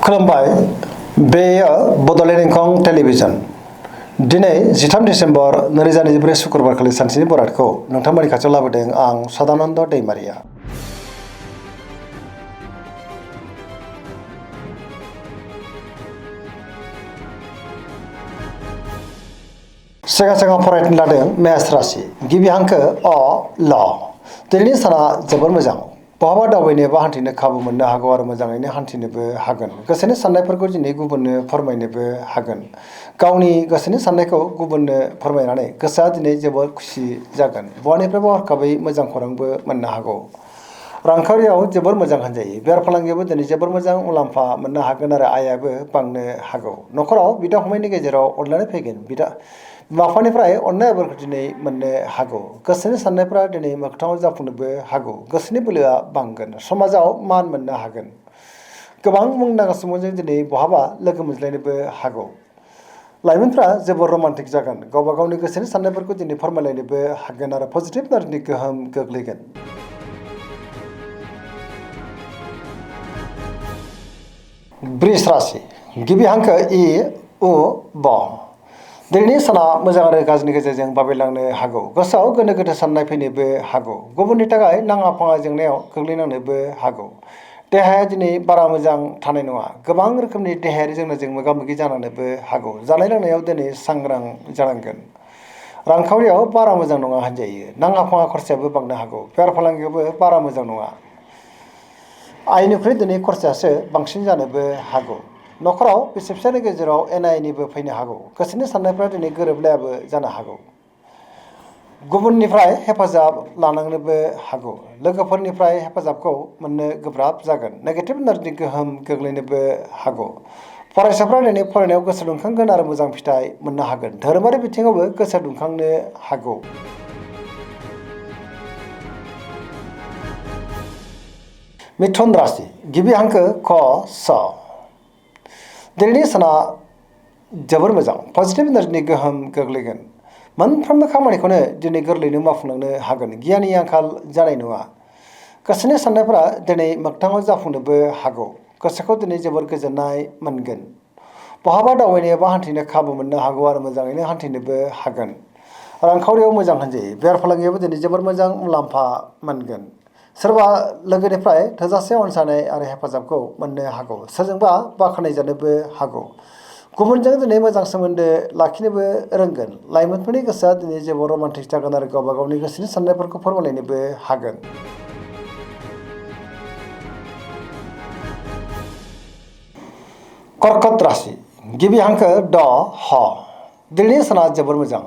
खुलुमबाय बेयो बड'लेण्ड इंखं टेलिभिजन दिनै 13 डिसेम्बर 2024 शुक्रबारखालि सानसेनि बरादखौ नोंथांमोननि खाथियाव लाबोदों आं सदानन्द दैमारिया। सिगां फरायनो लादों मेष राशि गिबि हांखो अ ल दिनैनि साना जोबोर मोजां। बहाबा दावबायनो बा हान्थिनो खाबु मोननो हागौ आरो मोजाङैनो हान्थिनोबो हागोन। गोसोनि साननायफोरखौ दिनै गुबुननो फोरमायनोबो हागोन। गावनि गोसोनि साननायखौ गुबुननो फोरमायनानै गोसोआ दिनै जोबोर खुसि जागोन। बहानिफ्रायबा हरखाबै मोजां खौरांबो मोननो हागौ। रांखावरियाव जोबोर मोजां होनजायो। बेफार फालांगियावबो दिनै जोबोर मोजां मुलाम्फा मोननो हागोन आरो आयाबो बांनो हागौ। न'खराव बिदा फंबायनि गेजेराव अनलायनाय फैगोन। बिमा बिफानिफ्राय अननाय आबोरखौ दिनै मोननो हागौ। गोसोनि साननायफ्रा दिनै मोगथाङाव जाफुंनोबो हागौ। गोसोनि बोलोआ बांगोन। समाजाव मान मोननो हागोन। गोबां मुंदांखा सुबुंजों दिनै बहाबा लोगो मोनज्लायनोबो हागौ। लाइमोनफ्रा जोबोर रमान्टिक जागोन। गावबा गावनि गोसोनि साननायफोरखौ दिनै फोरमायलायनोबो हागोन आरो पजिटिभ एनार्जिनि गोहोम गोग्लैगोन। वृष राशि गिबि हांखो इ उ ब दिनैनि साना मोजां आरो गाज्रिनि गेजेरजों बाबेलांनो हागौ। गोसोआव गोनो गोथो साननाय फैनोबो हागौ। गुबुननि थाखाय नाङा फाङा जेंनायाव गोग्लैनांनोबो हागौ। देहाया दिनै बारा मोजां थानाय नङा। गोबां रोखोमनि देहायारि जेंनाजों मोगा मोगि जानांनोबो हागौ। जानाय लोंनायाव दिनै सांग्रां जानांगोन। रांखावरियाव बारा मोजां नङा होनजायो। नाङा फाङा खरसायाबो बांनो हागौ। बेफार फालांगियावबो बारा मोजां नङा। आयनिख्रुइ दिनै खरसायासो बांसिन जानोबो हागौ। न'खराव बिसि फिसायनि गेजेराव एना एनिबो फैनो हागौ। गोसोनि साननायफ्रा दिनै गोरोबलायाबो जानो हागौ। गुबुननिफ्राय हेफाजाब लानांनोबो हागौ। लोगोफोरनिफ्राय हेफाजाबखौ मोननो गोब्राब जागोन। नेगेटिभ एनार्जिनि गोहोम गोग्लैनोबो हागौ। फरायसाफ्रा दिनै फरायनायाव गोसो दुंखांगोन आरो मोजां फिथाइ मोननो हागोन। धोरोमारि बिथिङावबो गोसो दुंखांनो हागौ। मिथुन राशि गिबि हांखो क स दिनैनि साना जोबोर मोजां। पजिटिभ एनार्जिनि गोहोम गोग्लैगोन। मोनफ्रोमबो खामानिखौनो दिनै गोरलैयैनो मावफुंलांनो हागोन। गियाननि आंखाल जानाय नङा। गोसोनि साननायफोरा दिनै मोगथाङाव जाफुंनोबो हागौ। गोसोखौ दिनै जोबोर गोजोननाय मोनगोन। बहाबा दावबायनो बा हान्थिनो खाबु मोननो हागौ आरो मोजाङैनो हान्थिनोबो हागोन। रांखावरियाव मोजां होनजायो। बेफार फालांगियावबो दिनै जोबोर मोजां मुलाम्फा मोनगोन। सोरबा लोगोनिफ्राय थोजासे अनसायनाय आरो हेफाजाबखौ मोननो हागौ। सोरजोंबा बाख्नायजानोबो हागौ। गुबुनजों दिनै मोजां सोमोन्दो लाखिनोबो रोंगोन। लाइमोनफोरनि गोसोआ दिनै जोबोर रमान्टिक जागोन आरो गावबा गावनि गोसोनि साननायफोरखौ फोरमायलायनोबो हागोन। कर्कट राशि गिबि हांखो ड ह दिनैनि साना जोबोर मोजां।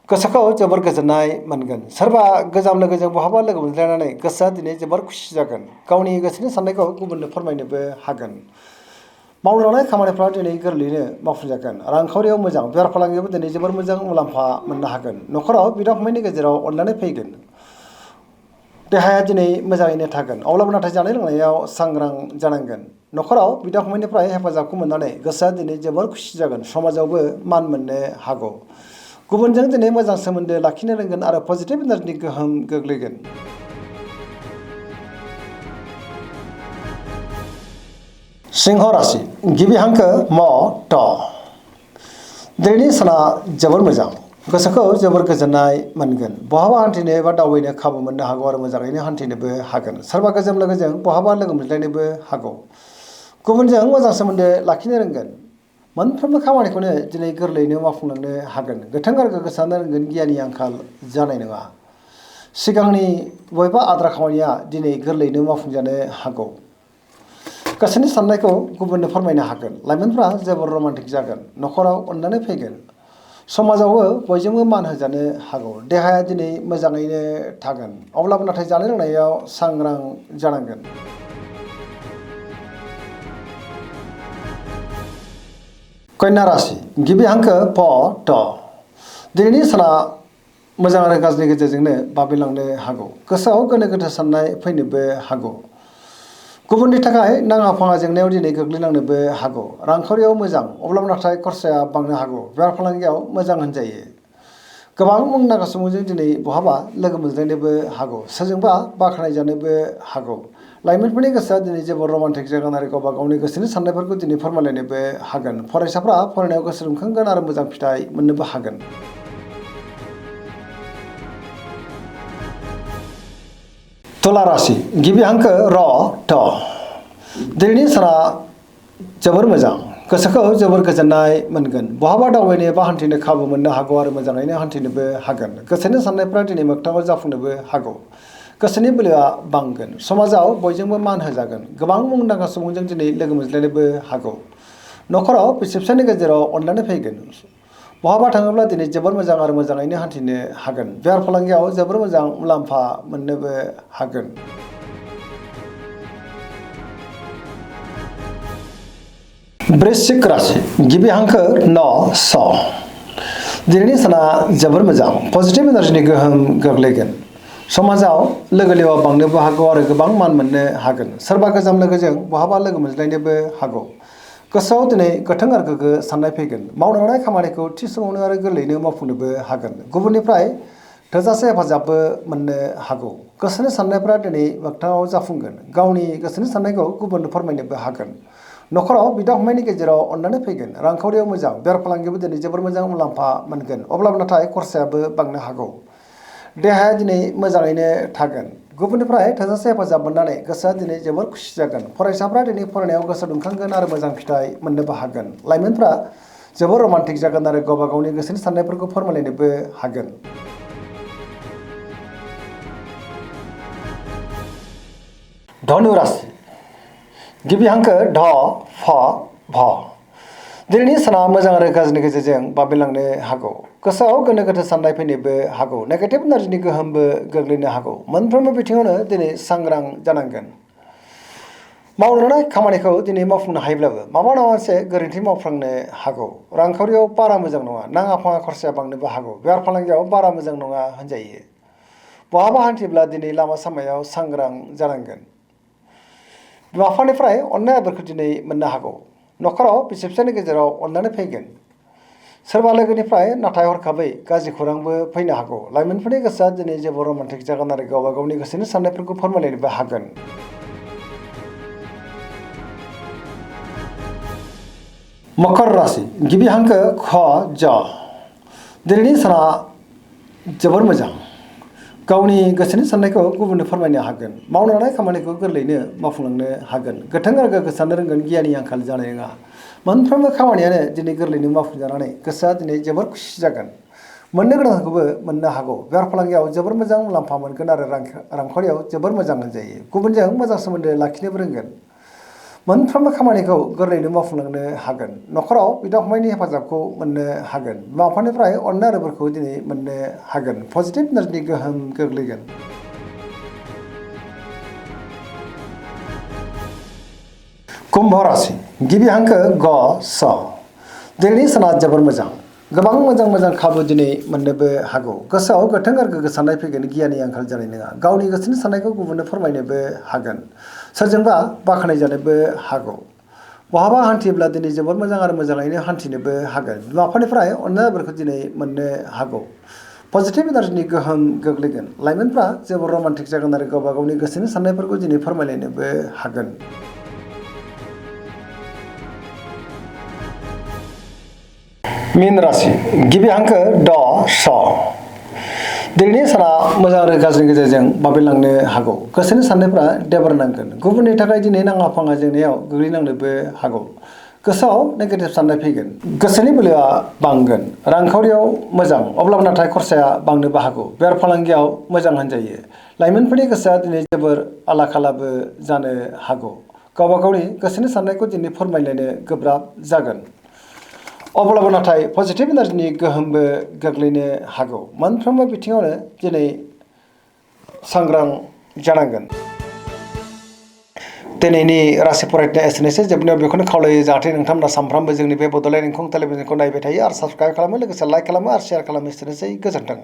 गोसोखौ जोबोर गोजोननाय मोनगोन। सोरबा गोजाम लोगोजों बहाबा लोगो मोनज्लायनानै गोसोआ दिनै जोबोर खुसि जागोन। गावनि गोसोनि साननायखौ गुबुननो फोरमायनोबो हागोन। मावनो लानाय खामानिफ्रा दिनै गोरलैयैनो मावफुंजागोन। रांखावरियाव मोजां। बेफार फालांगियावबो दिनै जोबोर मोजां मुलाम्फा मोननो हागोन। न'खराव बिदा फंबायनि गेजेराव अनलायनाय फैगोन। देहाया दिनै मोजाङैनो थागोन। अब्लाबो नाथाय जानाय लोंनायाव सांग्रां जानांगोन। न'खराव बिदा फंबायनिफ्राय हेफाजाबखौ मोननानै गोसोआ दिनै जोबोर खुसि जागोन। समाजावबो मान मोननो हागौ। गुबुनजों दिनै मोजां सोमोन्दो लाखिनो रोंगोन आरो पजिटिभ एनार्जिनि गोहोम गोग्लैगोन। सिंह राशि गिबि हांखो म ट दिनैनि साना जोबोर मोजां। गोसोखौ जोबोर गोजोननाय मोनगोन। बहाबा हान्थिनो एबा दावबायनो खाबु मोननो हागौ आरो मोजाङैनो हान्थिनोबो हागोन। सोरबा गोजाम लोगोजों बहाबा लोगो मोनज्लायनोबो हागौ। गुबुनजों मोजां सोमोन्दो लाखिनो रोंगोन। मोनफ्रोमबो खामानिखौनो दिनै गोरलैयैनो मावफुंलांनो हागोन। गोथों आरो गोग्गो साननो रोंगोन। गियाननि आंखाल जानाय नङा। सिगांनि बबेबा आद्रा खामानिया दिनै गोरलैयैनो मावफुंजानो हागौ। गोसोनि साननायखौ गुबुननो फोरमायनो हागोन। लाइमोनफ्रा जोबोर रमान्टिक जागोन। न'खराव अननानै फैगोन। समाजावबो बयजोंबो मान होजानो हागौ। देहाया दिनै मोजाङैनो थागोन। अब्लाबो नाथाय जानाय लोंनायाव सांग्रां जानांगोन। कन्या राशि गिबि हांखो प ट दिनैनि साना मोजां आरो गाज्रिनि गेजेरजोंनो बाबेलांनो हागौ। गोसोआव गोनो गोथो साननाय फैनोबो हागौ। गुबुननि थाखाय नाङा फाङा जेंनायाव दिनै गोग्लैनांनोबो हागौ। रांखावरियाव मोजां। अब्लाबो नाथाय खरसाया बांनो हागौ। बेफार फालांगियाव मोजां होनजायो। गोबां मुंदांखा सुबुंजों दिनै बहाबा लोगो मोनज्लायनोबो हागौ। सोरजोंबा बाख्नायजानोबो हागौ। लाइमोनफोरनि गोसोआ दिनै जोबोर रमान्टिक जागोन आरो गावबा गावनि गोसोनि साननायफोरखौ दिनै फोरमायलायनोबो हागोन। फरायसाफ्रा फरायनायाव गोसो दुंखांगोन आरो मोजां फिथाइ मोननोबो हागोन। तुला राशि गिबि हांखो र ट दिनैनि साना जोबोर मोजां गोसोखौ जोबोर गोजोननाय मोनगोन। बहाबा दावबायनो एबा हान्थिनो खाबु मोननो हागौ आरो मोजाङैनो हान्थिनोबो हागोन। गोसोनि साननायफ्रा दिनै मोगथाङाव जाफुंनोबो हागौ। गोसोनि बोलोआ बांगोन। समाजाव बयजोंबो मान होजागोन। गोबां मुंदांखा सुबुंजों दिनै लोगो मोनज्लायनोबो हागौ। न'खराव बिसि फिसायनि गेजेराव अनलायनाय फैगोन। बहाबा थाङोब्ला दिनै जोबोर मोजां आरो मोजाङैनो हान्थिनो हागोन। बेफार फालांगियाव जोबोर मोजां मुलाम्फा मोननोबो हागोन। वृश्चिक राशि गिबि हांखो न स दिनैनि साना जोबोर मोजां पजिटिभ एनार्जिनि गोहोम गोग्लैगोन। समाजाव लोगो लेवा बांनोबो हागौ आरो गोबां मान मोननो हागोन। सोरबा गोजाम लोगोजों बहाबा लोगो मोनज्लायनोबो हागौ। गोसोआव दिनै गोथों आरो गोग्गो साननाय फैगोन। मावनो लानाय खामानिखौ थि समावनो आरो गोरलैयैनो मावफुंनोबो हागोन। गुबुननिफ्राय थोजासे हेफाजाबबो मोननो हागौ। गोसोनि साननायफ्रा दिनै मोगथाङाव जाफुंगोन। गावनि गोसोनि साननायखौ गुबुननो फोरमायनोबो हागोन। न'खराव बिदा फंबायनि गेजेराव अननानै फैगोन। रांखावरियाव मोजां बेफार फालांगियावबो दिनै जोबोर मोजां मुलाम्फा मोनगोन। अब्लाबो नाथाय खरसायाबो बांनो हागौ। देहाया दिनै मोजाङैनो थागोन। गुबुननिफ्राय थोजासे हेफाजाब मोननानै गोसोआ दिनै जोबोर खुसि जागोन। फरायसाफ्रा दिनै फरायनायाव गोसो दुंखांगोन आरो मोजां फिथाइ मोननोबो हागोन। लाइमोनफ्रा जोबोर रमान्टिक जागोन आरो गावबा गावनि गोसोनि साननायफोरखौ फोरमायलायनोबो हागोन। धनु राशि गिबि हांखो ढ फ भ दिनैनि साना मोजां आरो गाज्रिनि गेजेरजों बाबेनलांनो हागौ। गोसोआव गोनो गोथो साननाय फैनोबो हागौ। नेगेटिभ एनार्जिनि गोहोमबो गोग्लैनो हागौ। मोनफ्रोमबो बिथिङावनो दिनै सांग्रां जानांगोन। मावनो लानाय खामानिखौ दिनै मावफुंनो हायोब्लाबो माबा नङा मोनसे गोरोन्थि मावफ्लांनो हागौ। रांखावरियाव बारा मोजां नङा। नाङा फाङा खरसाया बांनोबो हागौ। बेफार फालांगियाव बारा मोजां नङा होनजायो। बहाबा हान्थिब्ला दिनै लामा सामायाव सांग्रां जानांगोन। बिमा बिफानिफ्राय अननाय आबोरखौ दिनै मोननो हागौ। न'खराव बिसि फिसायनि गेजेराव अननानै फैगोन। सोरबा लोगोनिफ्राय नाथाय हरखाबै गाज्रि खौरांबो फैनो हागौ। लाइमोनफोरनि गोसोआ दिनै जोबोर रमान्टिक जागोन आरो गावबा गावनि गोसोनि साननायफोरखौ फोरमायलायनोबो हागोन। मकर राशि गिबि हांखो ख ज दिनैनि साना जोबोर मोजां गावनि गोसोनि साननायखौ गुबुननो फोरमायनो हागोन। मावनो लानाय खामानिखौ गोरलैयैनो मावफुंलांनो हागोन। गोथों आरो गोग्गो साननो रोंगोन। गियाननि आंखाल जानाय नङा। मोनफ्रोमबो खामानियानो दिनै गोरलैयैनो मावफुंजानानै गोसोआ दिनै जोबोर खुसि जागोन। मोननो गोनांखौबो मोननो हागौ। बेफार फालांगियाव जोबोर मोजां मुलाम्फा मोनगोन आरो रांखावरियाव जोबोर मोजां होनजायो। गुबुनजों मोजां सोमोन्दो लाखिनोबो रोंगोन। मोनफ्रोमबो खामानिखौ गोरलैयैनो मावफुंलांनो हागोन। न'खराव बिदा फंबायनि हेफाजाबखौ मोननो हागोन। बिमा बिफानिफ्राय अननाय आरो बोरखौ दिनै मोननो हागोन। पजिटिभ एनार्जिनि गोहोम गोग्लैगोन। कुम्भ राशि गिबि हांखो ग स दिनैनि साना जोबोर मोजां। गोबां मोजां मोजां खाबु दिनै मोननोबो हागौ। गोसोआव गोथों आरो गोग्गो साननाय फैगोन। गियाननि आंखाल जानाय नङा। गावनि गोसोनि साननायखौ गुबुननो फोरमायनोबो हागोन। सोरजोंबा बाख्नायजानोबो हागौ। बहाबा हान्थियोब्ला दिनै जोबोर मोजां आरो मोजाङैनो हान्थिनोबो हागोन। बिमा बिफानिफ्राय अननाय आबोरखौ दिनै मोननो हागौ। पजिटिभ एनार्जिनि गोहोम गोग्लैगोन। लाइमोनफ्रा जोबोर रमान्टिक जागोन आरो गावबा गावनि गोसोनि साननायफोरखौ दिनै फोरमायलायनोबो हागोन। मीन राशि गिबि हांखो ड स दिनैनि साना मोजां आरो गाज्रिनि गेजेरजों बाबेनलांनो हागौ। गोसोनि साननायफ्रा देबार नांगोन। गुबुननि थाखाय दिनै नाङा फाङा जेंनायाव गोग्लैनांनोबो हागौ। गोसोआव नेगेटिभ साननाय फैगोन। गोसोनि बोलोआ बांगोन। रांखावरियाव मोजां अब्लाबो नाथाय खरसाया बांनोबो हागौ। बेफार फालांगियाव मोजां होनजायो। लाइमोनफोरनि गोसोआ दिनै जोबोर आला खालाबो जानो हागौ। गावबा गावनि गोसोनि साननायखौ दिनै फोरमायलायनो गोब्राब जागोन। अब्लाबो नाथाय पजिटिभ एनार्जिनि गोहोमबो गोग्लैनो हागौ। मोनफ्रोमबो बिथिङावनो दिनै सांग्रां जानांगोन। दिनैनि राशि फरायनाया एसेनोसै। जोबनायाव बेखौनो खावलायो जाहाथे नोंथांमोना सानफ्रामबो जोंनि बे बड'लेण्ड इंखं टेलिभिजनखौ नायबाय थायो आरो साबस्क्राइब खालामो लोगोसे लाइक खालामो आरो शेयार खालामो। एसेनोसै गोजोन्थों।